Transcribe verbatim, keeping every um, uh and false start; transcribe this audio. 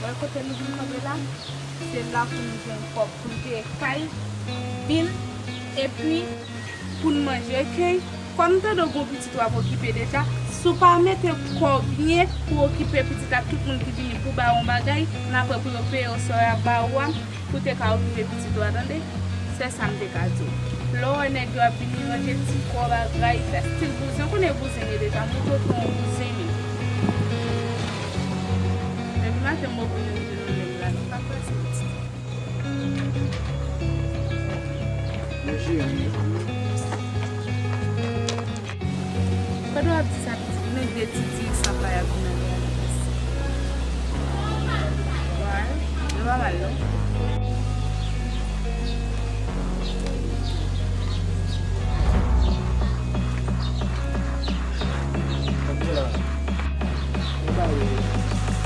Wè kote nou vin kanpe la, se la pou nou jwenn kòb pou n peye kay, bil, epi pou n manje, oke? Kòm tande w gen yon pitit w ap okipe deja, si w pa mete kò w byen pou okipe pitit ak tout moun ki vini pou ba w yon bagay, nan apre pou yo peye w sa y ap ba ou a, pou te ka okipe pitit ou a, tande? Se sa m te ka di w. Lè w wè nèg yo ap vini ranje ti kò bagay, fè stil bouzen, ou konnen bouzen ye deja, montre w ke w yon bouzen menm. Depi maten m wè w rive nan nèg la, nou pa prese pitit. Yo jere yo. Pandan w ap di sa, pitit, nèg de ti di san pa y ap vin nan kay la. Wè, yo pa mal non.